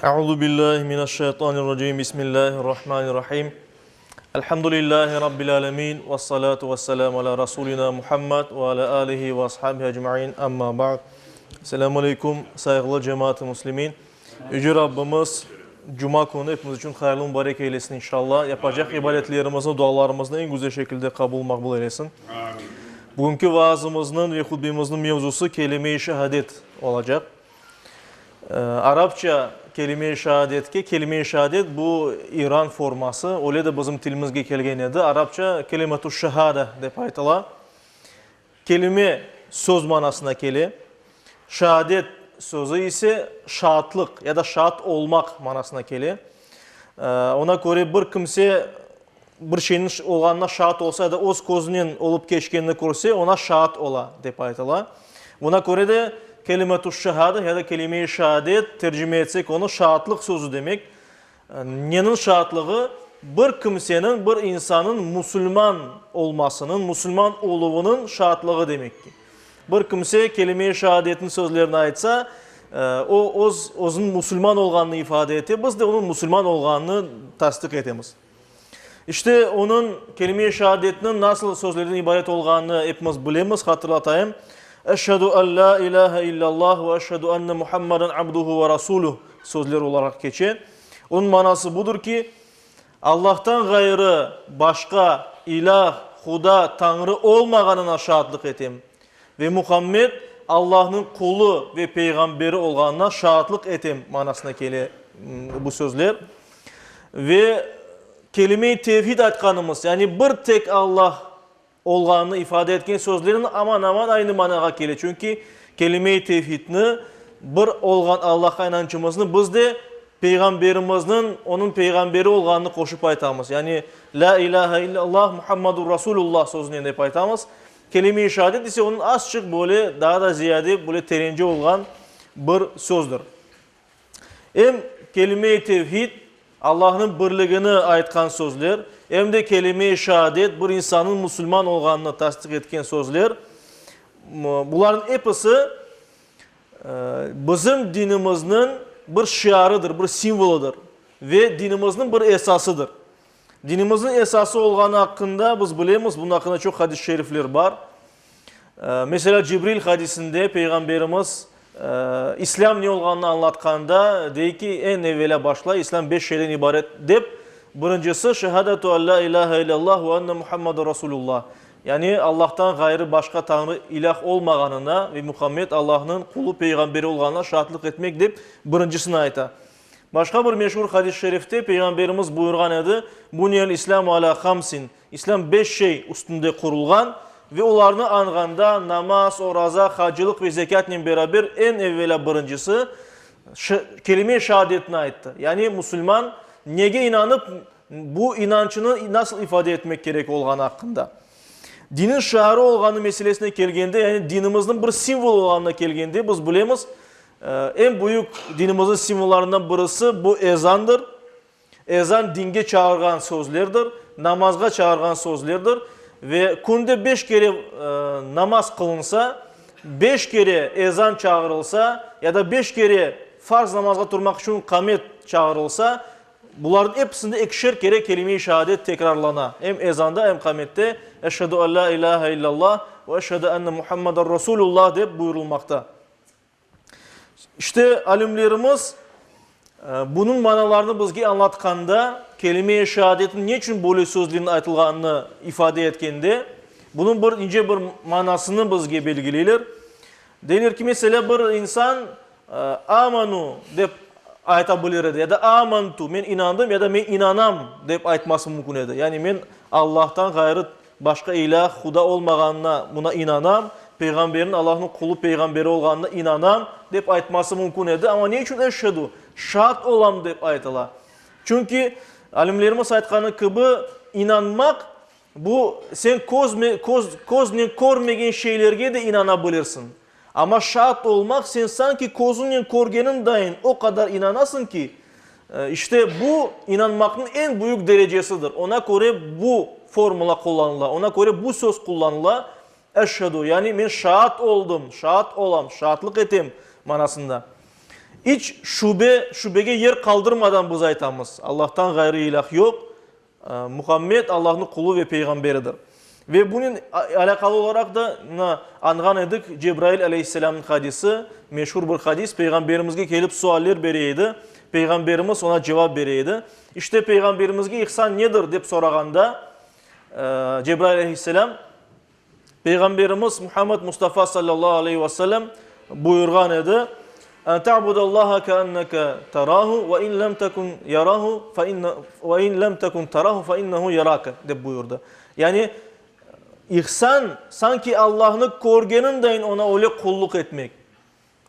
Euzu billahi mineşşeytanirracim. Bismillahirrahmanirrahim. Elhamdülillahi rabbil alemin ve salatu vesselamu ala rasulina Muhammed ve ala alihi ve ashabihi ecmaîn. Amma ba'd. Selamun aleyküm sayğılı cemaat-ı muslimin. Yüce Rabbimiz cuma künü epimiz içün hayırlı mübarek eylesin inşallah. Yapacaq ibadetlerimizni, dualarımıznı eñ güzel şekilde qabul maqbul eylesin. Bugünki vaazımıznıñ ve hutbemizniñ mevzusı kelime-i şehadet olacaq. Arapça kelime-i şeadetke, kelime-i şeadet bu İran forması, öyle de bizim tilimizge kelgen edi, arapça kelimetüş-şehade dep aytıla. Kelime söz manasına kele, şeadet sözü ise şaatlıq ya da şaat olmaq manasına kele. Ona köre bir kimse bir şeyniñ olğanına şaat olsa ya da öz közünen olıp keçkenini körse, ona şaat ola, dep aytıla. Buna köre de kelimetüş-şehade ya da kelime-i şeadet tercime etsek onı şaatlıq sözü demek. Neniñ şaatlığı? Bir kimseniñ, bir insannıñ musulman olmasınıñ, musulman oluvınıñ şaatlığı demek ki. Bir kimse kelime-i şeadetniñ sözlerini aytsa, o öz, özüniñ musulman olğanını ifade ete, biz de onıñ musulman olğanını tasdiq etemiz. İşte, onıñ, kelime-i şeadetniñ nasıl sözlerden ibaret olğanını epimiz bilemiz, hatırlatayım, Eşhedü en lâ ilâhe illallah ve eşhedü enne Muhammeden abduhu ve rasuluh sözleri olaraq keçe. Onıñ manası budır ki, Allahtan ğayrı başqa ilâh, Huda, Tañrı olmağanına şaatlıq etem ve Muhammed Allahnıñ qulu ve peyğamberi olğanına şaatlıq etem manasına kele bu sözler. Ve kelime-i tevhid aytqanımız, yani bir tek Allah olğanını ifade etken sözlerniñ aman-aman aynı manağa kele, çünki kelime-i tevhidni, bir olğan Allahqa inançımıznı biz de Peyğamberimizniñ onıñ peyğamberi olğanını qoşıp aytamız. Yani, Lâ ilâhe illallah, Muhammadur Rasulullah sözünen dep aytamız. Kelime-i şehadet ise onıñ azçıq böyle, daa da ziyade böyle terence olğan bir sözdür. Em kelime-i tevhid, Allahnıñ birligini aytqan sözler, em de kelime-i şeadet, bir insannıñ musulman olğanını tasdiq etken sözler, bularnıñ episi bizim dinimizniñ bir şiarıdır, bir simvolıdır ve dinimizniñ bir esasıdır. Dinimizniñ esası olğanı aqqında biz bilemiz, bunıñ aqqında çoq hadis-i şerifler bar. Meselâ, Cibril hadisinde Peyğamberimiz İslâm ne olğanını añlatqanda dey ki, eñ evelâ başlay, İslâm beş şeyden ibaret dep, birincisi, Şehadatu en lâ ilâhe illâllah ve enne Muhammeden Rasulullah, yani Allahtan ğayrı başqa tañrı, ilâh olmağanına ve Muhammed Allahnıñ qulu, peyğamberi olğanına şaatlıq etmek dep birincisini ayta. Başqa bir meşur hadis-i şerifte Peyğamberimiz buyurğan edi, Buniyel İslâmu alâ hamsin, İslâm beş şey üstünde qurulğan ve olarnı añğanda namaz, oraza, hacılıq ve zekâtnen beraber eñ evelâ birincisi, kelime-i şeadetni ayttı. Yani musulman nege inanıp, bu inançını nasıl ifade etmek kerek olğanı aqqında. Diniñ şiarı olğanı meselesine kelgende, yani dinimizniñ bir simvolı olğanına kelgende, biz bilemiz, eñ büyük dinimizniñ simvollarından birisi bu ezandır. Ezan dinge çağırğan sözlerdir, namazğa çağırğan sözlerdir ve künde beş kere namaz qılınsa, beş kere ezan çağırılsa ya da beş kere farz namazğa turmaq içün qamet çağırılsa, bularnıñ episinde ekişer kere kelime-i şehadet tekrarlana, em ezanda, em qamette, Eşhedü en lâ ilâhe illallah ve eşhedü enne Muhammeden Rasulullah dep buyurılmaqta. İşte, alimlerimiz bunıñ manalarını bizge añlatqanda, kelime-i şeadetniñ ne içün böyle sözlerniñ aytılğanını ifade etkende, bunıñ bir ince bir manasını bizge belgileyler. Deyler ki, meselâ, bir insan amanu dep ayta bilir edi, ya da amantu, men inandım ya da men inanam dep aytması mümkün edi. Yani men Allahtan ğayrı Başqa ilâh, Huda olmağanına buna inanam, Peyğamberniñ Allahnıñ qulu, peyğamberi olğanına inanam, dep aytması mümkün edi. Amma ne içün eşhedü, şaat olam, dep aytıla? Çünki, alimlerimiz aytqanı kibi, inanmaq, bu, sen közme, köz, köznen körmegen şeylerge de inana bilirsiñ. Amma şaat olmaq, sen sanki közüñnen körgeniñ dayın o qadar inanasıñ ki, işte bu inanmaqnıñ eñ büyük derecesidir. Ona köre bu formula qullanıla, ona köre bu söz qullanıla, eşhedü, yani men şaat oldım, şaat olam, şaatlıq etem manasında. İç şübe, şübege yer qaldırmadan biz aytamız, Allahtan ğayrı ilâh yoq, Muhammed Allahnıñ qulu ve peyğamberidir. Ve bunen alâqalı olaraq da, mına, añğan edik, Cebrail aleyhisselâmnıñ hadisi, meşur bir hadis, Peyğamberimizge kelip sualler bere edi, Peyğamberimiz oña cevap bere edi. İşte, Peyğamberimizge ihsan nedir, dep sorağanda, Cebrail aleyhisselâm, Peyğamberimiz Muhammed Mustafa sallallahu aleyhi ve sellem buyurğan edi, En ta'budallaha keenneke terahu ve in lem tekun yarahu fe inne ve in lem tekun terahu fe innehu yerake dep buyurdı. Yani ihsan sanki Allahnı körgeniñdeyin oña öyle qulluq etmek.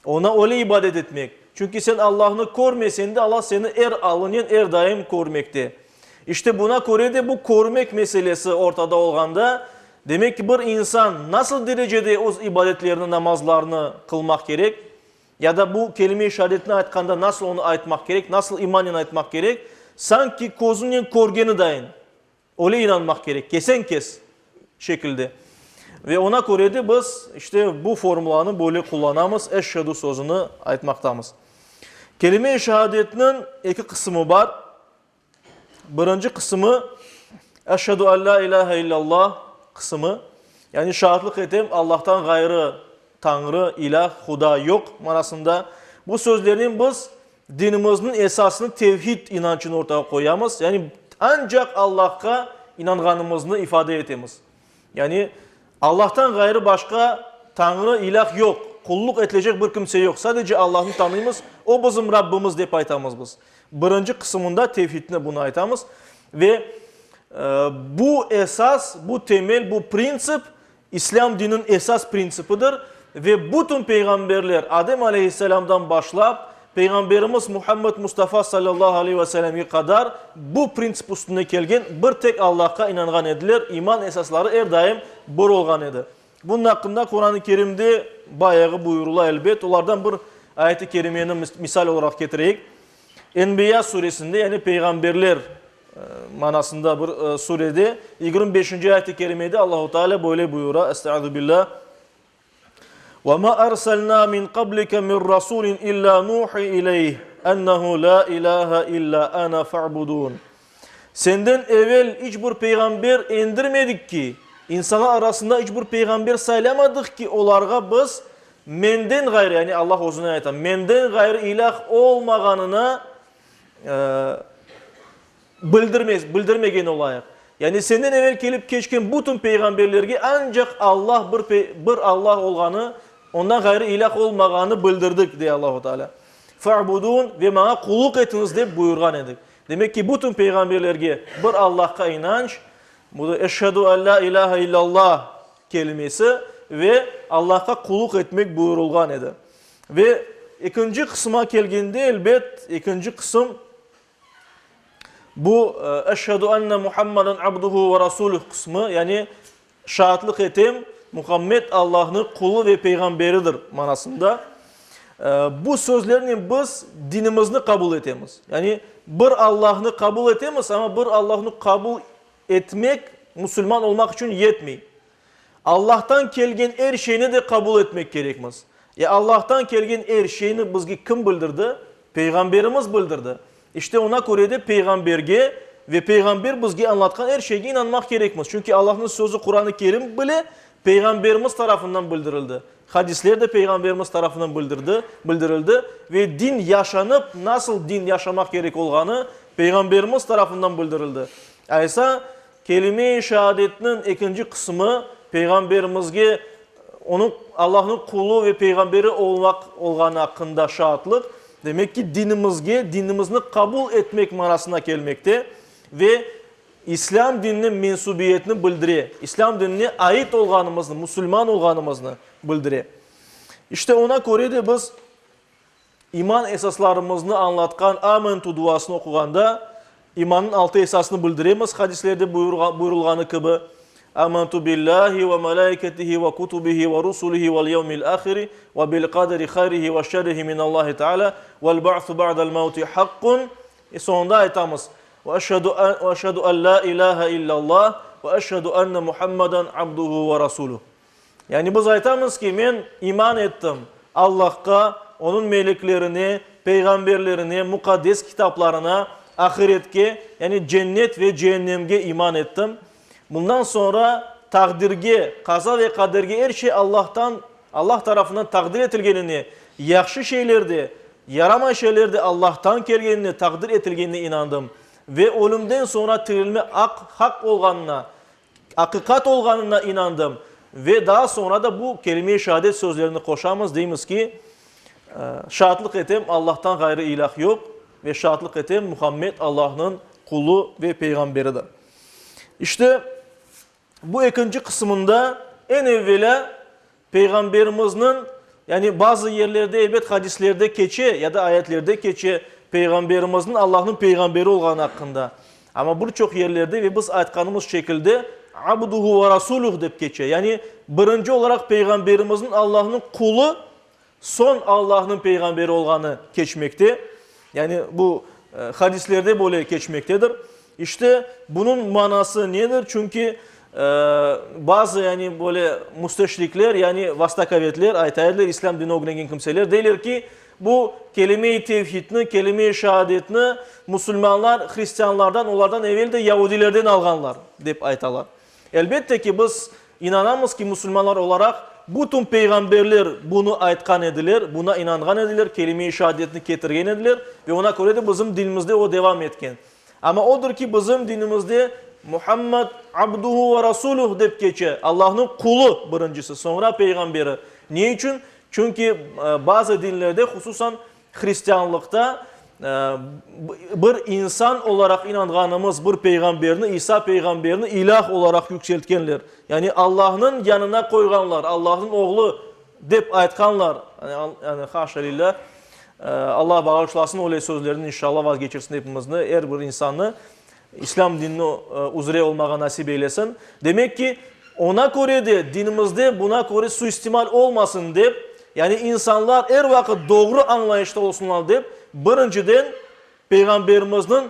Oña öyle ibadet etmek. Çünki sen Allahnı körmeseñ de, Allah seni er alınen, er daim körmekte. İşte buna köre de bu körmek meselesi ortada olğanda, demek ki, bir insan nasıl derecede öz ibadetlerini, namazlarını qılmaq kerek, ya da bu kelime-i şeadetni aytqanda nasıl onı aytmaq kerek, nasıl imanen aytmaq kerek, sanki közünen körgeni dayın. Öyle inanmaq kerek, kesen-kes şekilde. Ve oña köre de biz, işte, bu formulanı böyle qullanamız, eşhedü sözüni aytmaqtamız. Kelime-i şehadetniñ eki qısımı bar. Birinci qısımı, Eşhedü en la ilahe illallah qısımı, yani şaatlıq etem, Allahtan ğayrı Tañrı, ilâh, Huda yoq manasında. Bu sözlernen biz Dinimizniñ esasını tevhid inançını ortağa qoyamız, yani ancaq Allahqa inanğanımıznı ifade etemiz. Yani Allahtan ğayrı başqa Tañrı, ilâh yoq, qulluq etilecek bir kimse yoq, sadece Allahnı tanıymız, O bizim Rabbimiz dep aytamız biz. Birinci qısımında tevhidni bunı aytamız ve bu esas, bu temel, bu printsip İslâm dininiñ esas printsipidir ve bütün peyğamberler, Adem aleyhisselâmdan başlap, Peyğamberimiz Muhammed Mustafa salâllahu aleyhi ve sellemge qadar bu printsip üstünde kelgen bir tek Allahqa inanğan ediler, iman esasları er daim bir olğan edi. Bunıñ aqqında Quran-ı Kerimde bayağı buyurıla, elbet, olardan bir ayet-i kerimeni misal olaraq ketireyik. Enbiya suresinde, yani Peyğamberler manasında bir surede, 25-nci ayet-i kerimede Allahu Teala böyle buyura, Estaizu billah, Ve ma erselna min qablike min rasulin illa nuhi ileyh ennehu la ilahe illa ana fa'budun. Senden evel iç bir peyğamber endirmedik ki, insanlar arasında iç bir peyğamber saylamadıq ki, olarğa biz menden ğayrı, yani Allah özüne ayta, menden ğayrı ilâh olmağanına bildirmez, bildirmegen olayıq. Yani senden evel kelip keçken bütün peyğamberlerge ancaq Allah bir, bir Allah olğanı, ondan ğayrı ilâh olmağanı bildirdik, dey Allahu Teala. Fa'budun ve maña qulluq etiñiz dep buyurğan edik. Demek ki, bütün peyğamberlerge bir Allahqa inanç, bu da Eşhedü en lâ ilâhe illallah kelimesi ve Allahqa qulluq etmek buyurulğan edi. Ve ekinci qısıma kelgende, elbet, ekinci qısım bu Eşhedü enne Muhammeden abduhu ve rasuluh qısmı, yani şaatlıq etem, Muhammed Allahnıñ qulu ve peyğamberidir manasında. Bu sözlernen biz dinimizni qabul etemiz. Yani bir Allahnı qabul etemiz, amma bir Allahnı qabul etmek musulman olmaq içün yetmey. Allahtan kelgen er şeyni de qabul etmek kerekmiz. E Allahtan kelgen er şeyni bizge kim bildirdi? Peyğamberimiz bildirdi. İşte oña köre de peyğamberge ve peyğamber bizge añlatqan er şeyge inanmaq kerekmiz. Çünki Allahnıñ sözü Quran-ı Kerim bile peyğamberimiz tarafından bildirildi. Hadisler de peyğamberimiz tarafından bildirdi, bildirildi ve din yaşanıp, nasıl din yaşamaq kerek olğanı peyğamberimiz tarafından bildirildi. Aysa, Kelime-i şeadetniñ ekinci qısmı, Peyğamberimizge onıñ Allahnıñ qulu ve peyğamberi olmaq olğanı aqqında şaatlıq, demek ki, dinimizge, dinimizni qabul etmek manasına kelmekte ve İslâm dinine mensubiyetni bildire, İslâm dinine ait olğanımıznı, musulman olğanımıznı bildire. İşte oña köre de biz İman esaslarımıznı añlatqan Amentu duasını oquğanda, imannıñ altı esasını bildiremiz, hadislerde buyurılğanı kibi, Amentu billahi ve melaiketihi ve kutubihi ve rusulihi vel yevmil ahiri ve bil qaderi hayrihi ve şerrihi minallahi teala vel ba'su ba'del mevti haqqun. E soñunda aytamız, Ve eşhedü en la ilahe illallah ve eşhedü enne Muhammeden abduhu ve rasuluh. Yani biz aytamız ki, men iman ettim Allahqa, Onıñ meleklerine, peyğamberlerine, muqaddes kitaplarına, ahiretke, yani cennet ve ceennemge iman ettim. Bundan soñra taqdirge, qaza ve qaderge er şey Allahtan, Allah tarafından taqdir etilgenine, yahşı şeyler de, yaramay şeyler de Allahtan kelgenine, taqdir etilgenine inandım. Ve ölümden soñra tirilme aq, haq olğanına, aqiqat olğanına inandım. Ve daa soñra da bu kelime-i şehadet sözlerini qoşamız, deymiz ki, Şaatlıq etem, Allahtan ğayrı ilâh yoq, ve şaatlıq etem, Muhammed Allahnıñ qulu ve peyğamberidir. İşte, bu ekinci qısımında eñ evvelâ Peyğamberimizniñ, yani bazı yerlerde, elbet, hadislerde keçe ya da ayetlerde keçe Peyğamberimizniñ Allahnıñ peyğamberi olğanı aqqında. Amma bir çoq yerlerde ve biz aytqanımız şekilde abduhu ve rasuluh dep keçe. Yani birinci olaraq Peyğamberimizniñ Allahnıñ qulu, soñ Allahnıñ peyğamberi olğanı keçmekte. Yani bu hadislerde böyle keçmektedir. İşte, bunıñ manası nedir? Çünki bazı, yani, böyle müsteşrikler, yani vostokovetler ayta ediler, islâm dinini ögrengen kimseler, deyler ki, bu kelime-i tevhidni, kelime-i şeadetni musulmanlar hristianlardan, olardan evel de yaudilerden alğanlar, dep aytalar. Elbette ki, biz inanamız ki, musulmanlar olaraq, bütün peyğamberler bunı aytqan ediler, buna inanğan ediler, kelime-i şeadetni ketirgen ediler ve ona köre de bizim dinimizde o devam etken. Amma odır ki, bizim dinimizde Muhammad abduhu ve rasuluh dep keçe, Allahnıñ qulu birincisi, soñra peyğamberi. Ne içün? Çünki bazı dinlerde, hususan hristianlıqta, bir insan olaraq inanğanımız bir peyğamberni, İsa peyğamberni ilâh olaraq yükseltkenler. Yani Allahnıñ yanına qoyğanlar, Allahnıñ oğlu dep aytqanlar. Yani haşa lillâh, Allah bağışlasın öyle sözlerden, inşallah vazgeçirsin epimizni, er bir insannı İslâm dinini üzre olmağa nasip eylesin. Demek ki, oña köre de dinimizde buna köre suistimal olmasın dep, yani insanlar er vaqıt doğru añlayışta olsunlar dep, birinciden Peyğamberimizniñ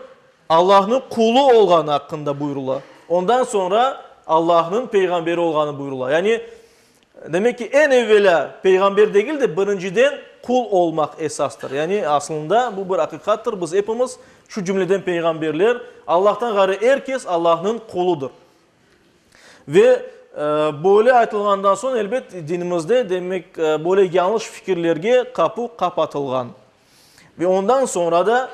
Allahnıñ qulu olğanı aqqında buyurıla. Ondan soñra Allahnıñ peyğamberi olğanı buyurıla. Yani, demek ki, eñ evelâ peyğamber degil de, birinciden qul olmaq esastır. Yani, aslında bu bir aqiqattır, biz epimiz, şu cümleden peyğamberler, Allahtan ğayrı er kes Allahnıñ quludır. Ve böyle aytılğandan soñ, elbet, dinimizde, demek, böyle yañlış fikirlerge qapu qapatılğan. Ve ondan soñra da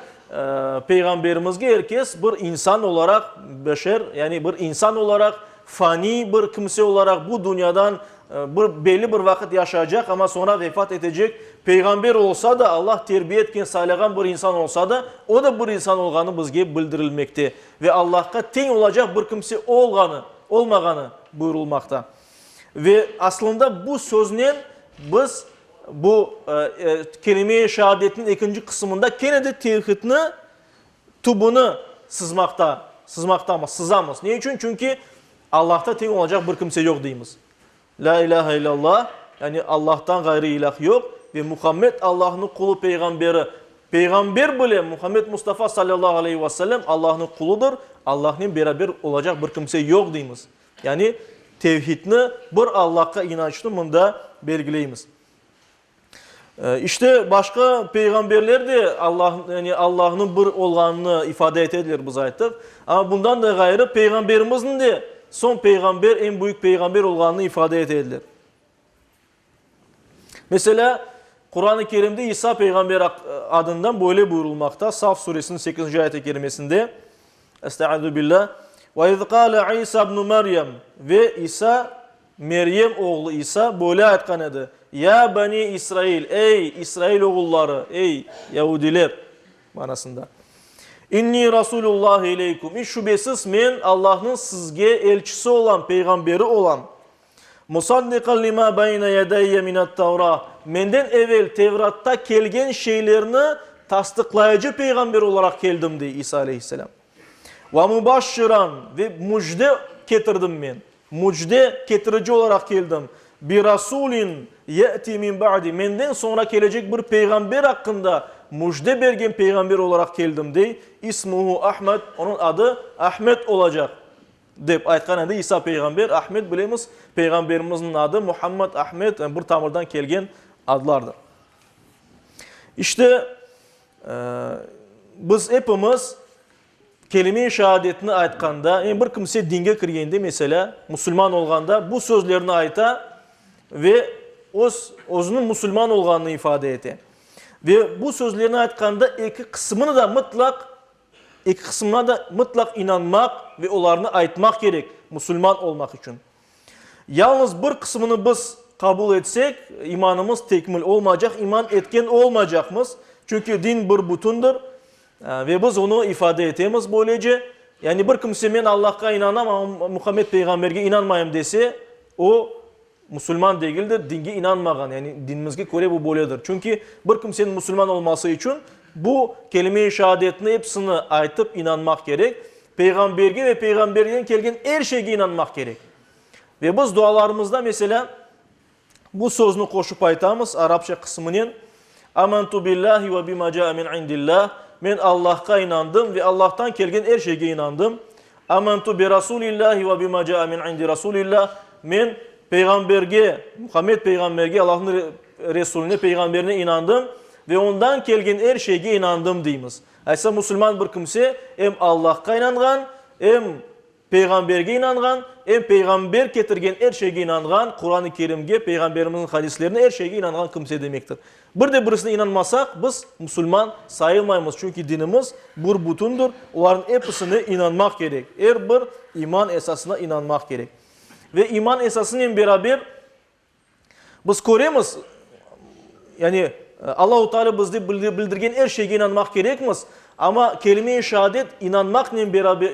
Peyğamberimizge er kes bir insan olaraq, beşer, yani bir insan olaraq, faniy bir kimse olaraq bu dünyadan bir belli bir vaqıt yaşayacaq, amma soñra vefat etecek peyğamber olsa da, Allah terbiye etken, saylağan bir insan olsa da, o da bir insan olğanı bizge bildirilmekte ve Allahqa teñ olacaq bir kimse olğanı, olmağanı buyurılmaqta. Ve aslında bu söznen biz Bu kelime-i şeadetniñ ekinci qısımında kene de tevhidni tübüni sızmaqta, sızmaqtamız, sızamız. Ne içün? Çünki Allahta teñ olacaq bir kimse yoq deymiz. Lâ ilâhe illallah, yani Allahtan ğayrı ilâh yoq ve Muhammed Allahnıñ qulu, peyğamberi. Peyğamber bile, Muhammed Mustafa salâllahu aleyhi ve sellem Allahnıñ quludır, Allahnen beraber olacaq bir kimse yoq deymiz. Yani tevhidni, bir Allahqa inançnı mında belgileymiz. İşte, başqa peyğamberler de Allah, yani Allahnıñ bir olğanını ifade ete ediler, biz ayttıq. Amma bundan da ğayrı, peyğamberimizniñ de soñ peyğamber, eñ büyük peyğamber olğanını ifade ete ediler. Meselâ, Quran-ı Kerimde İsa peyğamber adından böyle buyurılmaqta, Saf suresiniñ sekizinci ayet-i kerimesinde, Estaizu billâh, Ve iz qâle İsa ibnu Meryem, ve İsa, Meryem oğlu İsa böyle aytqan edi, Ya bani İsrail, ey, İsrail oğulları, ey, yaudiler, manasında. İnni Rasulullahi ileykum, iç şübesiz men Allahnıñ sizge elçisi olam, peyğamberi olam. Musaddiqan lima beyne yedeyye minat-Tavra, menden evel Tevratta kelgen şeylerni tasdıqlayıcı peyğamber olaraq keldim, dey İsa aleyhisselâm. Ve mubaşşiran, ve müjde ketirdim men, müjde ketirici olaraq keldim, bi rasulin ye'ti min ba'di, menden soñra kelecek bir peyğamber aqqında müjde bergen peyğamber olaraq keldim, dey, ismuhu Ahmed, onıñ adı Ahmed olacaq. Dep aytqan edi İsa peyğamber. Ahmed, bilemiz, peyğamberimizniñ adı, Muhammad, Ahmed, bir tamırdan kelgen adlardır. İşte. Biz epimiz kelime-i şeadetni aytqanda, yani bir kimse dinge kirgende, meselâ, musulman olğanda bu sözlerni ayta ve öz, özüniñ musulman olğanını ifade ete. Ve bu sözlerni aytqanda eki qısmını da mıtlaq, eki qısmına da mıtlaq inanmaq ve olarnı aytmaq kerek musulman olmaq içün. Yalnız bir qısmını biz qabul etsek, imanımız tekmil olmaycaq, iman etken olmaycaqmız. Çünki din bir bütündir ve biz onı ifade etemiz böylece. Yani bir kimse men Allahqa inanam, amma Muhammed peyğamberge inanmayım dese, o, musulman degildir, dinge inanmağan, yani dinimizge köre bu böyledir. Çünki bir kimseniñ musulman olması içün bu kelime-i şeadetni episini aytıp inanmaq kerek. Peyğamberge ve peyğamberden kelgen er şeyge inanmaq kerek. Ve biz dualarımızda, meselâ, bu sözni qoşıp aytamız, arapça qısmınen, Amantu billahi ve bima caa min indillah, Men Allahqa inandım ve Allahtan kelgen er şeyge inandım. Amantu bi rasulillahi ve bima caa min indi rasulillah, Men Peyğamberge, Muhammed Peyğamberge, Allahnıñ Resulüne, Peyğamberine inandım ve ondan kelgen er şeyge inandım, deymiz. Aysa musulman bir kimse em Allahqa inanğan, em Peyğamberge inanğan, em Peyğamber ketirgen er şeyge inanğan, Quran-ı Kerimge, Peyğamberimizniñ hadislerine, er şeyge inanğan kimse demektir. Bir de birisine inanmasaq, biz musulman sayılmaymız, çünki dinimiz bir bütündir, olarnıñ episine inanmaq kerek, er bir iman esasına inanmaq kerek. Ve iman esasınen beraber Biz köremiz, yani Allahu Teala bizde bildirgen er şeyge inanmaq kerekmiz, amma kelime-i şehadet inanmaqnen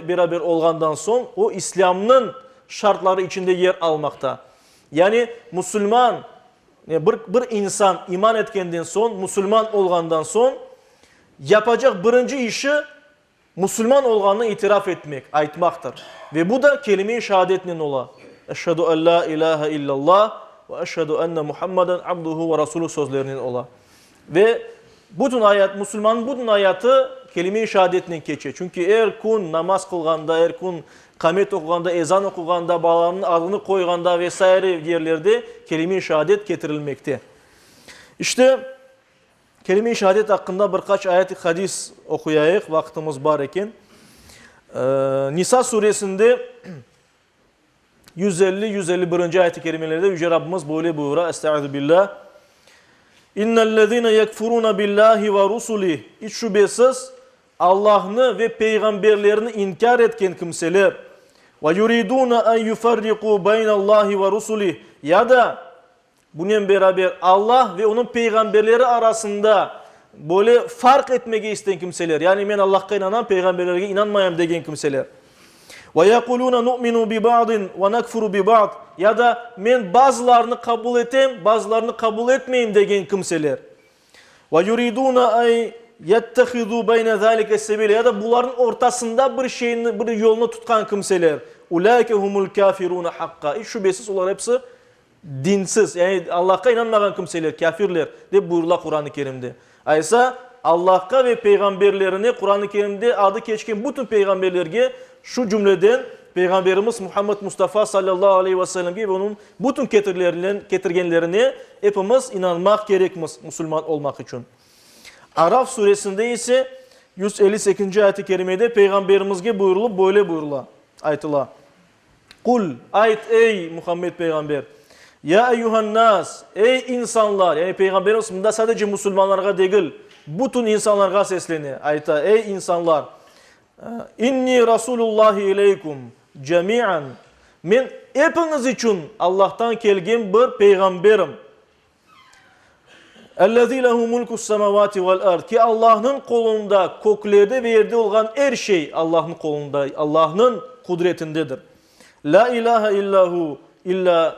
beraber olğandan soñ, o İslâmnıñ şartları içinde yer almaqta. Yani musulman, bir bir insan iman etkenden soñ, musulman olğandan soñ, yapacaq birinci işi, Musulman olğanını itiraf etmek, aytmaqtır. Ve bu da kelime-i şeadetnen ola, Eşhedü en lâ ilâhe illallah ve eşhedü enne Muhammeden abduhu ve rasuluh sözlerinen ola. Ve bütün ayat, musulmannıñ bütün ayatı kelime-i şeadetnen keçe. Çünki er kün namaz qılğanda, er kün qamet oquğanda, ezan oquğanda, balanıñ adını qoyğanda ve saire yerlerde kelime-i şeadet ketirilmekte. İşte, Kelime-i şehadet aqqında bir qaç ayet-i hadis oquyayıq, vaqtımız bar eken. Nisa suresinde 150, 151-nci ayet-i kerimelerde Yüce Rabbimiz böyle buyura, Estaizu billah, İnnellezine yekfuruna billahi ve rusulih, iç şübesiz, Allahnı ve peyğamberlerini inkâr etken kimseler, ve yuriduna en yuferriku beynallahi ve rusulih, ya da Bunen beraber, Allah ve Onıñ peyğamberleri arasında böyle farq etmege isten kimseler, yani men Allahqa inanam, peyğamberlerge inanmayam degen kimseler, ve yequlûne nu'minu bi ba'din ve nekfuru bi ba'd, ya da men bazılarını qabul etem, bazılarını qabul etmeyim degen kimseler, ve yuridûne en yettehizû beyne zâlike sebîlâ, ya da bularnıñ ortasında bir şeyni, bir yolnı tutqan kimseler, ulâike humul kâfirûne haqqâ, iç şübesiz olar episi Dinsiz, yani Allahqa inanmağan kimseler, kâfirler, dep buyurıla Quran-ı Kerimde. Aysa, Allahqa ve peyğamberlerine, Quran-ı Kerimde adı keçken bütün peyğamberlerge, şu cümleden Peyğamberimiz Muhammed Mustafa salâllahu aleyhi ve sellemge ve onıñ bütün ketirgenlerine epimiz inanmaq kerekmiz musulman olmaq içün. Araf suresinde ise 158-nci ayet-i kerimede Peyğamberimizge buyurulıp böyle buyurıla, aytıla. Qul, ayt, ey, Muhammed peyğamber, Ya eyyühen-nas, ey, insanlar, yani Peyğamberimiz mında sadece musulmanlarğa degil, bütün insanlarğa seslene, ayta, ey, insanlar, İnni Rasulullahi ileykum cemi'an, men epiñiz içün Allahtan kelgen bir peyğamberim. Ellezî lehu mulku's-semavâti vel-ard, ki Allahnıñ qolunda köklerde ve yerde olğan er şey Allahnıñ qolunda, Allahnıñ qudretindedir. Lâ ilâhe illâ hu, illâ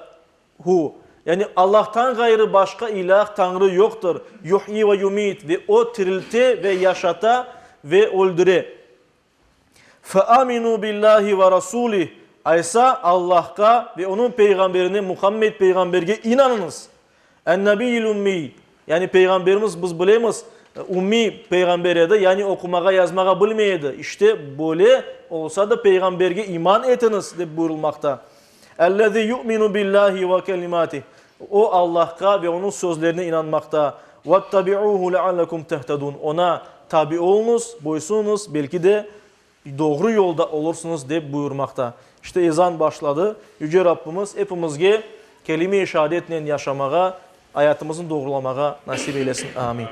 hu, yani Allahtan ğayrı başqa ilâh, Tañrı yoqtır, yuhyi ve yumit, ve O tirilte ve yaşata ve öldüre. Feaminu billahi ve rasulih, Aysa Allahqa ve Onıñ peyğamberine Muhammed peyğamberge inanıñız. En-nebiyyil ummiy, yani peyğamberimiz, biz bilemiz, ummiy peyğamber edi, yani oqumağa, yazmağa bilmey edi. İşte, böyle olsa da peyğamberge iman etiñiz, dep buyurılmaqta. Ellezî yu'minu billahi ve kelimatih, O Allahqa ve Onıñ sözlerine inanmaqta. Vettabi'ûhu leallekum tehtedûn, Oña. tabi oluñız, boysunuñız, belki de, doğru yolda olursıñız, dep buyurmaqta. İşte, ezan başladı. Yüce Rabbimiz epimizge kelime-i şeadetnen yaşamağa, ayatımıznı doğrulamağa nasip eylesin. Amin.